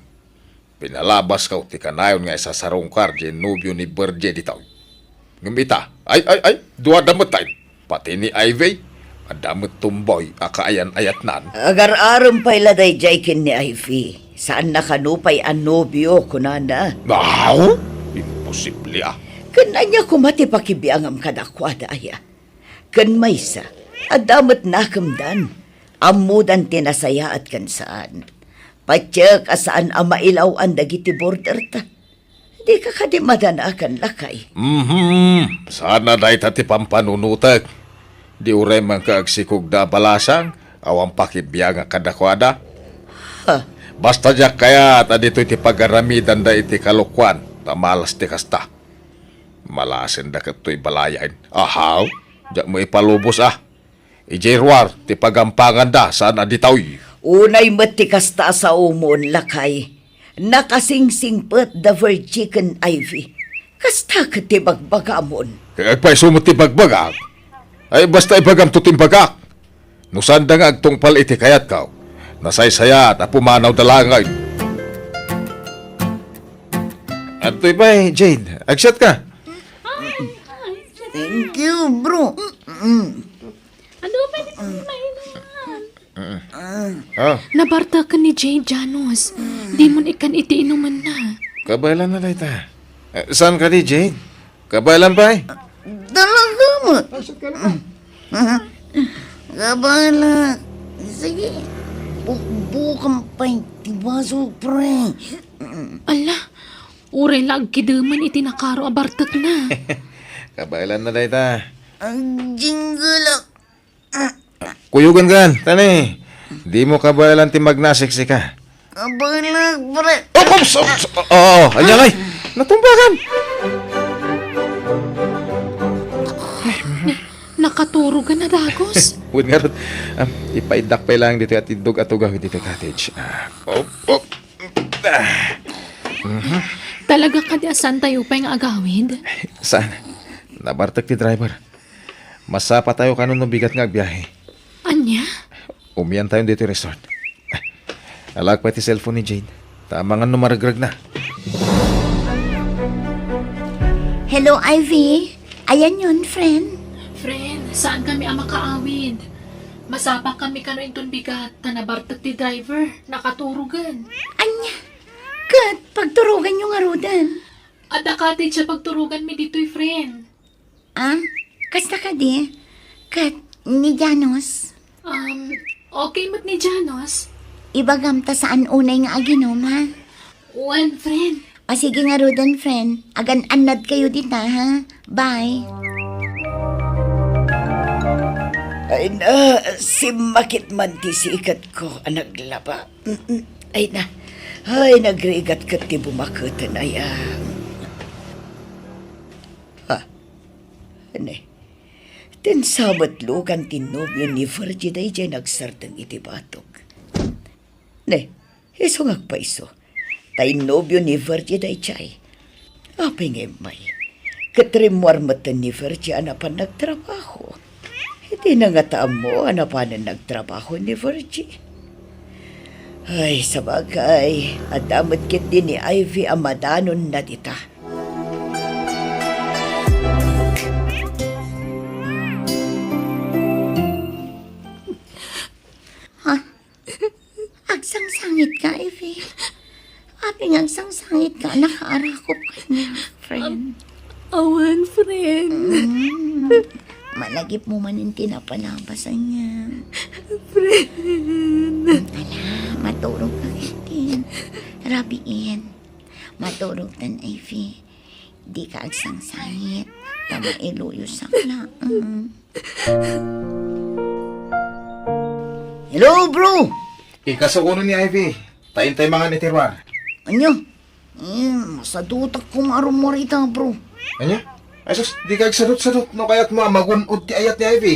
Pinalabasko ti kanayon nga isasarungkar diay nobio ni Virgie ditoy. Ngem ita, ay, ay, ay, duada met tayo. Pati ni Ivy, adda met tomboy a kaayan-ayatnan. Agar-arem pay la daydiay ken ni Ivy. Saanna kano pay a nobio, kunana. Aw, imposible, ah. Ken ania koma ti pakibiangam kadakuada, aya? Ken maysa, adda met nakemdan. Ammodan ti nasayaat ken saan. Patiek a saan a mailaw-an dagiti borderta. Dika kadi madanagan, lakay? Mhm. Saan a dayta ti pampanunotek. Di uray man ka agsikogda a balasang, awan pakibiangak kadakuada. Ha? Basta diak kayat a ditoy ti pagaramidanda iti kalokuan, ta malas ti kasta. Malasenda ket toy balayen. Ahaw, diak mo ipalubos, ah. Idiay ruar ti pagampanganda saan a ditoy. Unay met ti kasta a saomon, lakay. Nakasingsingpet da Virgie ken Ivy. Kasta ket ti bagbagamon. Kay agpayso met ti bagbagak. Ay, basta ibagam to ti imbagak. No saanda nga agtungpal iti kayatko, nasaysayaat a pumanawda laengen. Adtoy pay, Jade. Agsiatka. Thank you, bro. Mm. Ano ba ni mainom? Ah. Nabarteken ni Jade, Janos. Dimon ikkan iti inumenna. Kabaelanna dayta. Eh, saan kadi, Jade? Kabaelan pay? Talaga met. Kabaela. Sige. Bukbukan pay ti baso, pre. Ala, uray la agkidemen iti nakaro a bartekna. Kabaelanna dayta. Ang jingle ak. Kuyogankan, tani. Dimo kabaelan ti magnasiksika. Kabaelak, pre. Oh, oops, oops. Oo, ania ngay? Natumbakan. Nakaturogan a dagus. Wen ngarud, um, ipaiddak pay laeng ditoy a tiddog a tugaw ditoy cottage. Ah, oh, oh. Ah. Mhm. Talaga kadi a saantayo pay nga agawid? Saan? Nabartek ti driver. Masapatayo kano no bigat nga agbiahe. Ania? Umiantayon ditoy resort. Alaek pay ti cellphone ni Jade. Ta amangan no maregreg na. Hello, Ivy. Ayanyon, friend? Friend, saan kami a makaawid? Masapa kami kano inton bigat, ta nabartek ti driver. Nakaturogan. Ania? Ket pagturoganyo ngaruden? Adda cottage a pagturoganmi ditoy, friend. Ah, kasta kadi? Ket ni Janos? Um, okay met ni Janos. Ibagam ta saan unay nga aginom, ha? Wen, friend. O sige ngaruden, friend. Agan-annad kayo dita, ha? Bye. Ay na, simmakit man ti sikatko a naglaba. Mm-mm. Ay na. Ay, nagrigat ket ti bumaketen, ay, ah. Ha? Ne. Ten sa met lugan ti nobio ni Virgie daydiay nagsardeng iti batog. Ne, isu nga agpayso. Ta innobio ni Virgie daydiay. Apay nga immay? Ket rimmuar metten ni Virgie a napan nagtrabaho. Dina ngata ammo a napanen nagtrabaho ni Virgie. Ay, sabagay, adda met ketdi ni Ivy a madanonna dita. Ha? Agsangsangit ka, Ivy? Apay nga agsangsangit ka, nakaarakop kaniak, friend? Awan, friend. Mm. Malagipmo manen ti napalabas, ania? Friend. Ala, maturog ka ketdin. Rabiin. Maturog tan, Ivy. Dika agsangsangit. Ta mailuyosak laeng. Hello, bro! Ikasuko ni Ivy. Ta intay mangan iti ruar. Ania? Eh, masadutak koma a rummuar ita, bro. Ania? Ay sus, dika agsadut-sadut no kayatmo a magun-od ti ayat ni Ivy.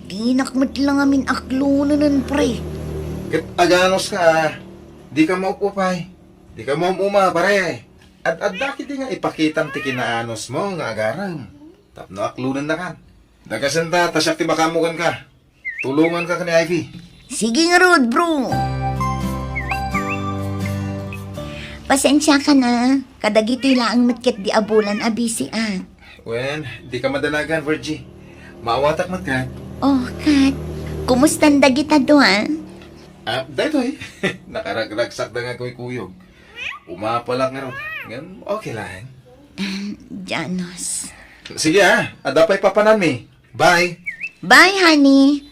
Dinak met la ngamin aklonenen, pre. Ket aganos ka, ah. Dika maupupay. Dika maum-uma, pare. Ad-adda ketdi nga ipakitam ti kinaanosmo nga agarem. Tapno aklonennakan. Dagasen ta, ta siak ti makaammo kenka. Tulonganka ken ni Ivy. Sige ngarud, bro. Pasensiakan a, kadagitoy laeng met ketdi a bulan a bisiak. Wen, dika madanagan, Virgie. Maawatak met, Kat. Oh, Kat. Kumustan dagita dua? Ah, daytoy. Nakaragragsakda nga kuykuyog. Umapalak ngarud. Ngem okay laeng. Janos. Sige, ah. Adda pay papananmi. Bye. Bye, honey.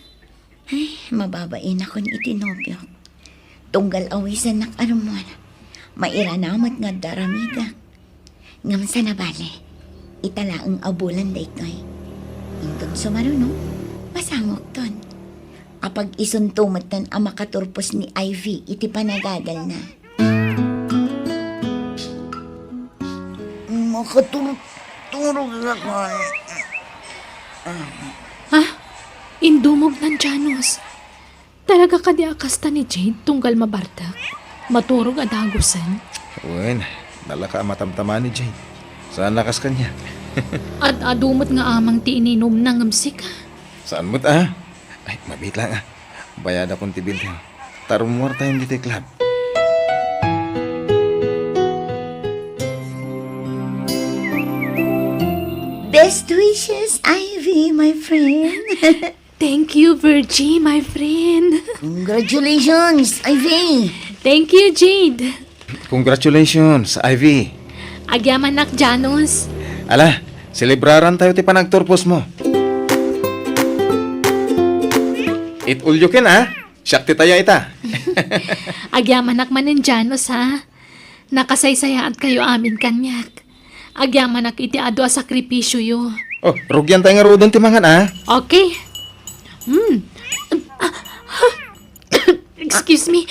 Ay, mababainak iti nobiok. Tunggal awisannak a rummuar, mairana met nga adda aramidek. Ngem saan a bale, ita laeng a bulan daytoy. Inton sumaruno, masangokton. Apag-isunto metten a makaturpos ni Ivy iti panagadalna. Makaturturog ka. Ha? Indumognan, Janos. Talaga kadi a kasta ni Jade tunggal mabartek? Maturog a dagusen? Wen, nalaka a matamtama ni Jade. Saan a kas kaniak? Ad-adu met nga amang ti ininumna ngem sika. Saan met a? Ay, mabiit lang a. Bayadakon ti bill tayo. Ta rummuartayon ditoy club. Best wishes, Ivy, my friend. Thank you, Virgie, my friend. Congratulations, Ivy. Thank you, Jade. Congratulations, Ivy. Agyamanak, Janus. Ala, selebraran tayo ti panagturpos mo. It all you can, ah. Siak ti taya ita. Agyamanak manen, Janus, ha? Nakasaysayaat kayo amin kaniak. Agyamanak iti adu a sakripisioyo. Oh, rugian tayo nga rudon ti mangan, ah. Okay. Hmm. Ah, ah. Excuse me.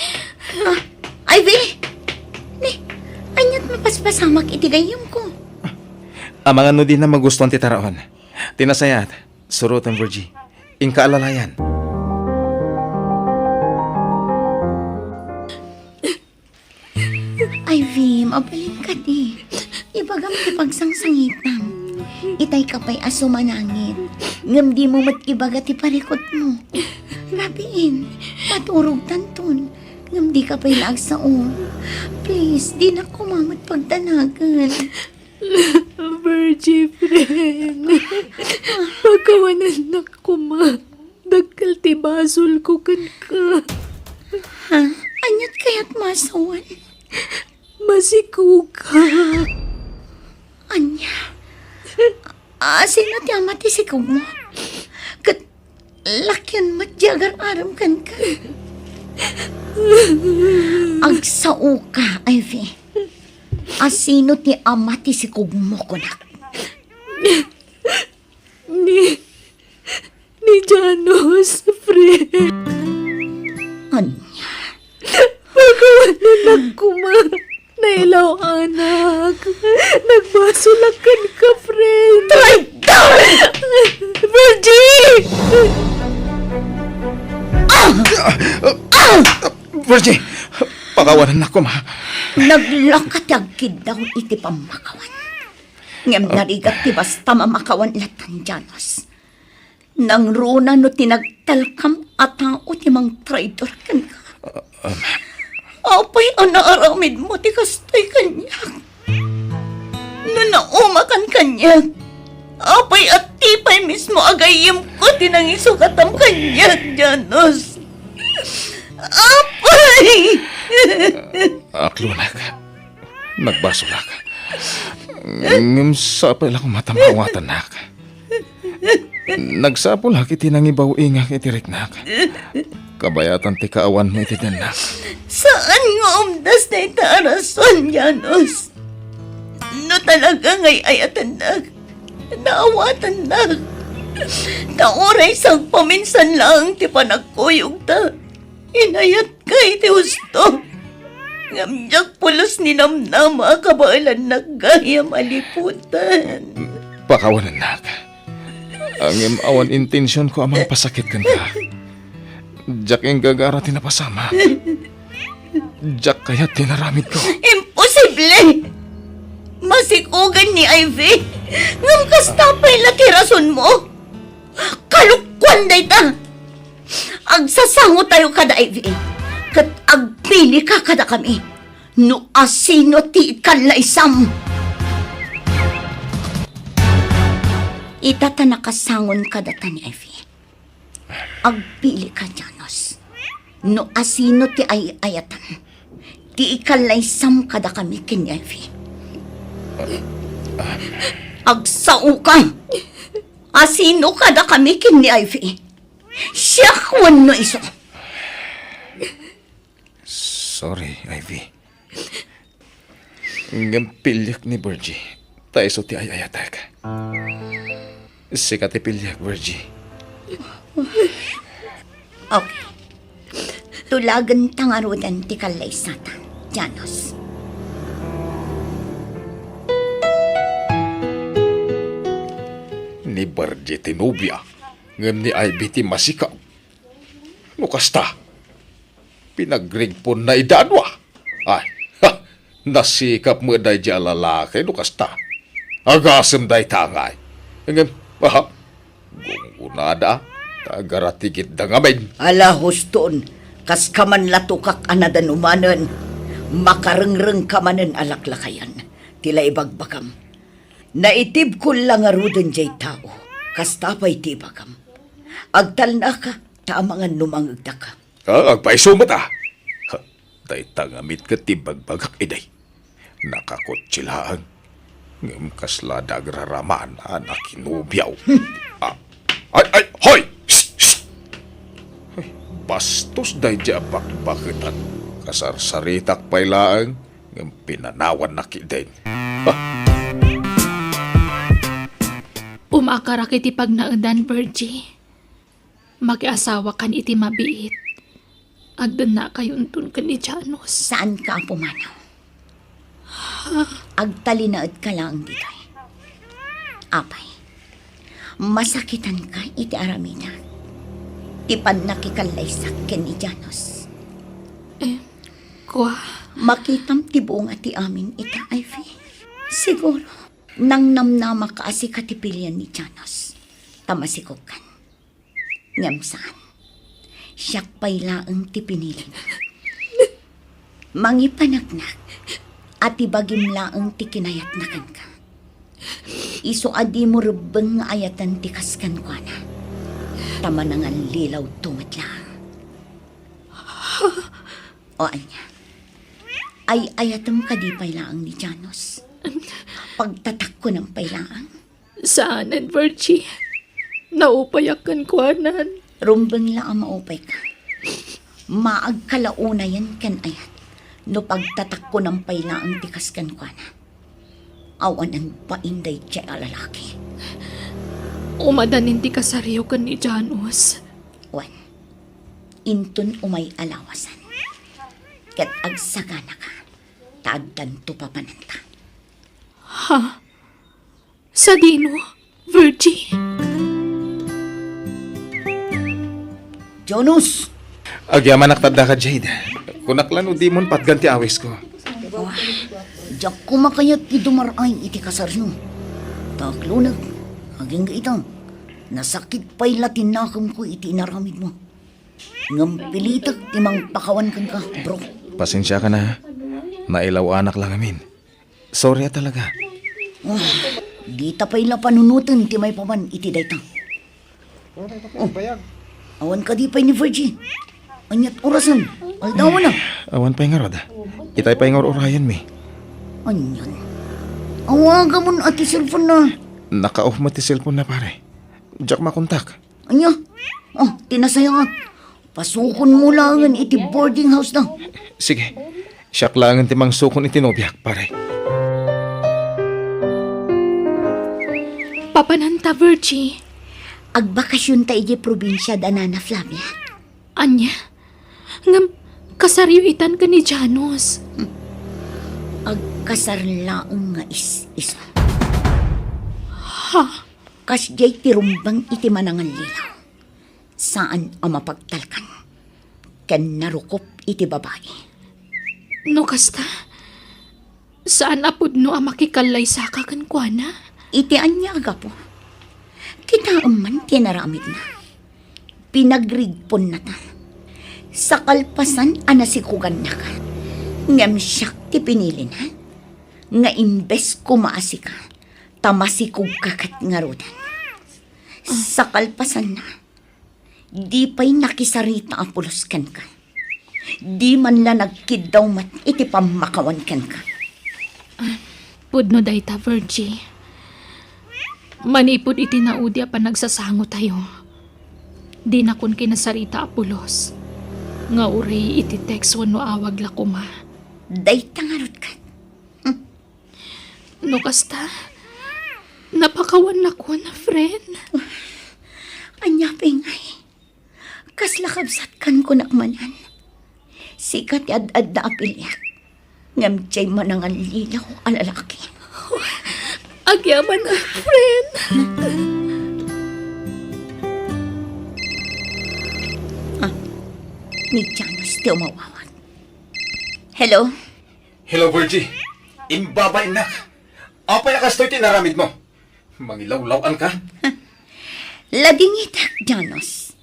Ah, Ivy! Ni, aniat mapaspasamak iti gayyemko? Amangan no dina magustuan ti taraon. Ti nasayaat, suroten, Virgie. Inka alalayan. Ivy, mabalin kadi. Ibagam ti pagsangsangitam. Itay ka pay a sumanangit. Ngem di mo met ibaga ti parikutmo. Rabiin, maturogtanton. Ngem di ka pay la agsao. Please, dinak koma met pagdanagan. Virgie, friend. Pakawanennak koma. Dakkel ti basolko kenka. Ha? Aniat kayat masawan? Masikogak. Ania? Ah, sino ti ama ti sikogmo? Ket lakyon met ti agar-arem kenka. Agsaoka, Ivy. A sino ti ama ti sikogmo, kunak? Ni, ni Janus, friend. Ania? Pakawanennak koma. Nailaw, anak. Nagbasolak kenka, friend. Traitor! Virgie! Virgie! Pakawanennak koma. Naglaka ti agkiddaw iti pammakawan. Ngem narigat ti basta mamakawan latta, Janus. Nangruna no ti nagtalkam a tao ti mangtraidor kenka. Apay a naaramidmo ti kastoy kaniak? No naumakan kaniak, apay a ti pay mismo a gayyemko ti nangisukatam kaniak, Janus? Apay! Aklunak. Nagbasolak. Ngem sapay la koma ta maawatannak. Nagsapulak iti nangibaw-ingak iti riknak. Kabayatan ti kaawanmo iti dennak. Saan nga umdas dayta a rason, Janus? No talaga nga ay-ayatennak, naawatannak. Ta uray sagpaminsan laeng ti panagkuyogta, inayatka iti husto. Ngem diak pulos ninamnama a kabaelannak gayam a liputan. Pakawanennak. Ngem awan intensionko a mangpasakit kenka. Diak inggagara ti napasamak. Diak kayat ti inaramidko. Imposible! Masikogen ni Ivy. Ngem kasta pay la ti rasonmo? Kalokuan dayta! Agsasangotayo kada Ivy, ket agpilika kadakami no asino ti ikallaysam. Ita ta nakasangon kadata ni Ivy. Agpilika, Janus, no asino ti ay-ayatam ti ikallaysam kadakami ken ni Ivy. Agsaoka! Asino kadakami ken ni Ivy? Siak wenno isu? Sorry, Ivy. Ngem piliek ni Virgie, ta isu ti ay-ayatek. Sika ti piliek, Virgie. Okay. Tulagenta ngaruden ti kallaysata, Janus. Ni Virgie ti nobia, ngem ni Ivy ti masikog. No kasta, pinagrigponna idadua. Ay, ha, nasikap met daydi a lalaki no kasta. Agasem dayta ngay. Ngem, aha, gunggonada, ta agaratigitda ngamin. Ala, huston, kas kaman la tukak a nadanumanen, makarengreng ka manen a laklakayan. Ti la ibagbagam. Naitibkon la ngaruden jay tao, kasta pay ti ibagam. Agtalnaka, ta amangan no mangegdaka. Ah, agpayso met a. Ha, dayta ngamin ket ti bagbagak idi. Nakakotse laeng. Ngem kasla da agraraman a nakinobiaw. Ah, ay, ay, hoy! Psst, psst! Ay, bastos daydi a bakbaketan. Kasarsaritak pay laeng, ngem pinanawannak idin. Ah! Umakarak iti pagnaedan, Virgie. Makiasawakan iti mabiit. Agdennakayonton ken ni Janos. Saanka a pumanaw. Agtalinaedka laeng ditoy. Apay, masakitanka iti aramidak ti pannakikallaysak ken ni Janos. Eh, kua? Makitam ti bunga ti amin ita, Ivy. Siguro, nangnamnamaka a sika ti pilian ni Janos. Ta masikogkan. Ngem saan. Siak pay laeng ti pinilina. Mangipaneknek a ti bagim laeng ti kinayatna kenka. Isu a dimo rebbeng nga ayaten ti kas kenkuana. Ta manangallilawto met laeng. O ania? Ay-ayatem kadi pay laeng ni Janos? Pagtatakkonem pay laeng? Saanen, Virgie. Naupayak kenkuanan. Rumbeng la a maupayka. Maagka la unayen ken ayat no pagtatakkonem pay laeng ti kas kenkuana. Awanen bain daydiay a lalaki. Umadanin ti kasaryo ken ni Janos. Wen, inton umay a lawasan. Ket agsaganaka, ta addanto papananta. Ha? Sadino, Virgie? Janos! Agyamanak ta addaka, Jade. Kunak la no dimon patgan ti awisko. Oh, diak koma kayat ti dumar-ay iti kasaryo. Ta akloneg, agingga ita, nasakit pay la ti nakemko iti inaramidmo. Ngem pilitek ti mangpakawan kenka, bro. Pasensiakan a. Nailaw-anak la ngamin. Sorry a talaga. Ah, dita pay la panunoten ti maipapan iti dayta. Oh, awan kadi pay ni Virgie? Ania't orasen? Aldawana? Awan pay ngarud. Itay pay nga ur-urayenmi. Anian? Awagamon a ti cellphone na. Naka-off met ti cellphone na, pare. Diak makontak. Ania? Oh, ti nasayaat. Pasukonmo laengen iti boarding house da. Sige. Siak laengen ti mangsukon iti nobiak, pare. Papananta, Virgie. Agbakasionta idiay probinsia da Nana Flavia. Ania? Ngem, kasaryo itan ken ni Janos. Agkasar laeng nga is-isu. Ha? Kasdiay ti rumbeng iti manangallilaw. Saan a mapagtalkan ken narukop iti babai. No kasta, saan a pudno a makikallaysaka kenkuana? Iti ania a gapu? Kitaem man ti naramidna. Pinagrigponnata. Sa kalpasan a nasikogannaka, ngem siak ti pinilina, nga imbes koma a sika, ta masikogka ket ngaruden. Sa kalpasanna, di pay nakisarita a pulos kenka. Di man la nagkiddaw met iti pammakawan kenka. Ah, pudno dayta, Virgie. Manipud iti naudi a panagsasangotayo, dinakon kinasarita a pulos, nga uray iti text wenno awag la koma. Dayta ngarud ket. Hmm. No kasta, napakawannakon, friend. Ania pay ngay? Kasla kabsatkan kunak manen. Sika ti ad-adda a piliak. Ngem diay manangallilaw a lalaki. Agyaman, friend. Ah, ni Janos ti umawawag. Hello? Hello, Virgie. Imbaba, innak. Apay a kastoy ti inaramidmo? Mangilawlaw-an ka? Ladingitek, Janos.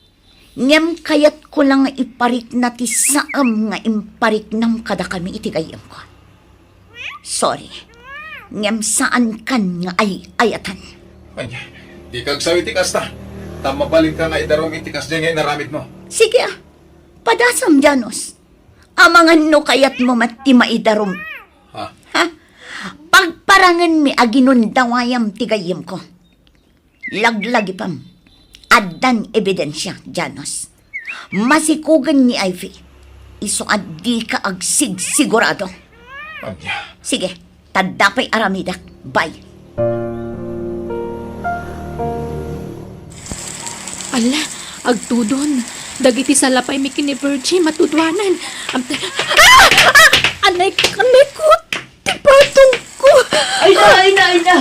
Ngem kayatko la nga iparikna ti saem nga impariknam kadakami iti gayyemko. Sorry. Ngem saankan nga ay-ayatan. Ania, dika agsaw iti kasta. Ta mabalinka nga idarum iti kasdiay nga inaramidmo. Sige, a. Padasam, Janos. Amangan no kayatmo met ti maidarum. Ha? Ha? Pagparangenmi a ginundawayam ti gayyemko. Laglagipem. Addan ebidensia, Janos. Masikugen ni Ivy. Isu a dika agsigsigurado. Ania? Sige, ta adda pay aramidek. Bye. Ala, agtudon. Dagiti salapaymi ken ni Virgie, matuduanan. Am-, ah! Ah! Anay, anay ko! Ti patongko! Ay na, ay na, ay na!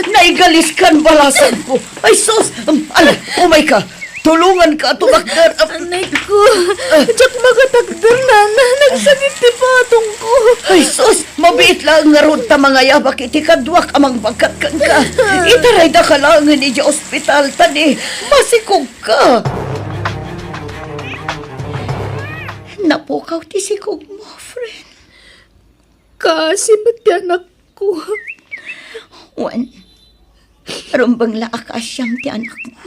Naigaliskan balasanko! Ay sus! Um, ala, umayka! Tulonganka, tumakder! Ah, anay ko! Diak makatakder, nana! Nagsakit ti patongko! Ay sus! Mabiit laeng ngarud ta mangayabak iti kaduak a mangbagkat kenka. Itaraydaka laengen idiay ospital, ta ni masikogka. Napukaw ti sikogmo, friend. Kaasi met ti anakko. Wen, rumbeng la a kaasiam ti anakmo.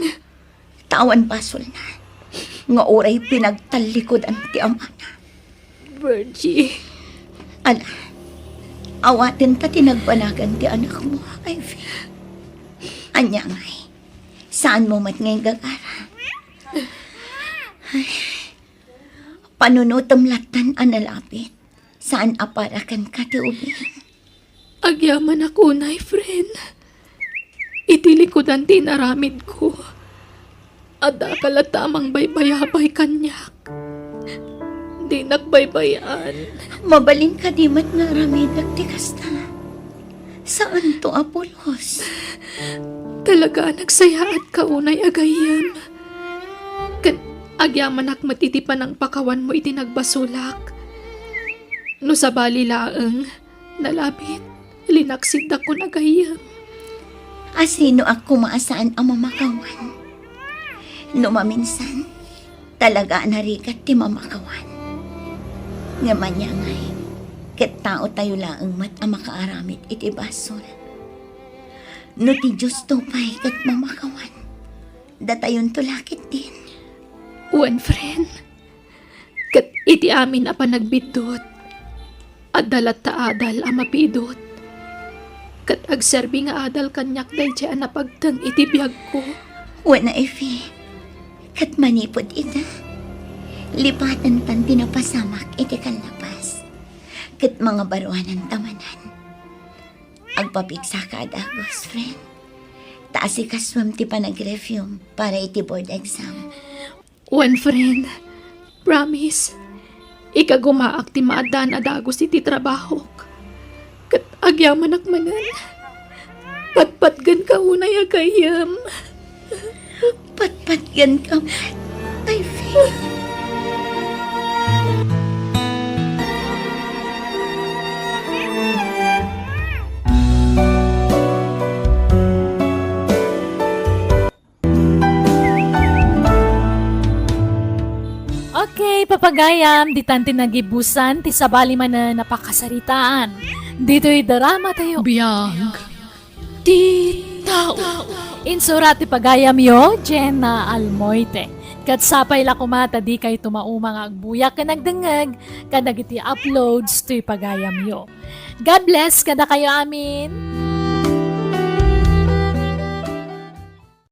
Ta awan basolna nga uray pinagtallikudan ti amana. Virgie. Ala, awatenta ti nagbanagan ti anakmo, Ivy. Ania ngay, saanmo met nga inggagara? Ay, panunotem lattan a nalabit. Saan a para kenka ti ubing. Agyamanak unay, friend. Iti likudan ti inaramidko, addaka latta a mangbaybayabay kaniak. Dinak baybay-an. Mabalin kadi met nga aramidek ti kasta? Saanto a pulos. Talaga a nagsayaatka unay a gayyem. Ket agyamanak met iti panangpakawanmo iti nagbasolak. No sabali laeng, nalabit, linaksiddakon kun a gayyem. Asinoak koma a saan a mamakawan? No maminsan, talaga a narigat ti mamakawan. Ngem ania ngay, ket taotayo laeng met a makaaramid iti basol. No ti Diosto pay ket mamakawan, datayonto la ketdin. Wen, friend. Ket iti amin a panagbiddut, adda latta adal a mapidut. Ket agserbi nga adal kaniak daydiay a napagteng iti biagko. Wen a, Effie, ket manipud ita, lipatentan ti napasamak iti kallapas, ket mangabaruananta manen. Agpapigsaka a dagus, friend. Ta asikasuem ti panag-review para iti board exam. Wen, friend, promise, ikagumaak ti maaddaan a dagus iti trabahok. Ket agyamanak manen, patpatgenka unay a gayyem. Patpatgenka met, Ivy. Okay, papagayam, ditan ti nagibusan ti sabali manen a pakasaritaan. Ditoy drama tayo. Biag ti tao. Insurat ti pagayamyo, Jenna Almoite. Ket sapay la koma ta dikay tumauma nga agbuya ken agdengngeg kadagiti uploads toy pagayamyo. God bless kadakayo amin.